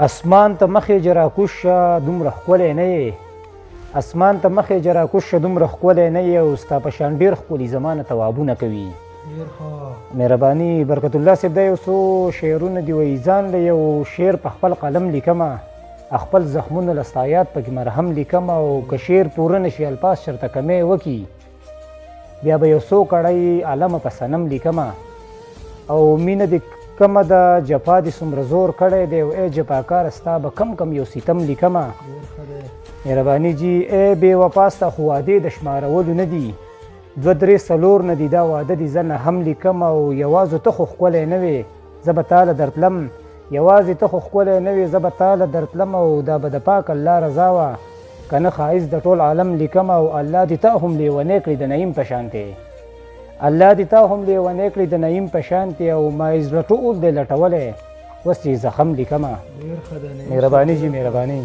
اسمان ته مخې جراکوش شه دومره ښکلی نه یې، اسمان ته مخې جراکوش شه دومره ښکلی نه یې، او ستا په شان ډېر ښکلي زمانه توابونه کوي. مهرباني برکت الله صاحب، دا یو څو شعرونه دي، وایي ځان له یو شعر په خپل قلم لیکمه، خپل زخمونه له ستا یاد پکې مرهم لیکم، او که شعر پوره نه شي الفاظ چېرته کمی وکړي، بیا به یو څو کړۍ علمه په صنم لیکمه. او مینه دې کمه ده، جفا دې څومره زور کړی دی، او ای جفاکاره ستا به کم کم یو ستم لیکمه. مهرباني جي. ای بې وفا ستا خو وعدې د شمارولو نه دي، 2 3 4 نه دي، دا وعده دې زه نه هم لیکم. او یوازې ته خو ښکلی نه وې زه به تاله درتلم، یوازې ته خو ښکلی نه وې زه به تاله درتلم، او دا به د پاک الله رضا وه که نه ښایست د ټول عالم لیکم. او الله دې تا هم لیونی کړي د نعیم په شانتې، الله دې تا هم لیونی کړي د نعیم په شانتې، او ما یې زړه ټول دی لټولی اوس یې زخم لیکمه. مهرباني جي، مهرباني.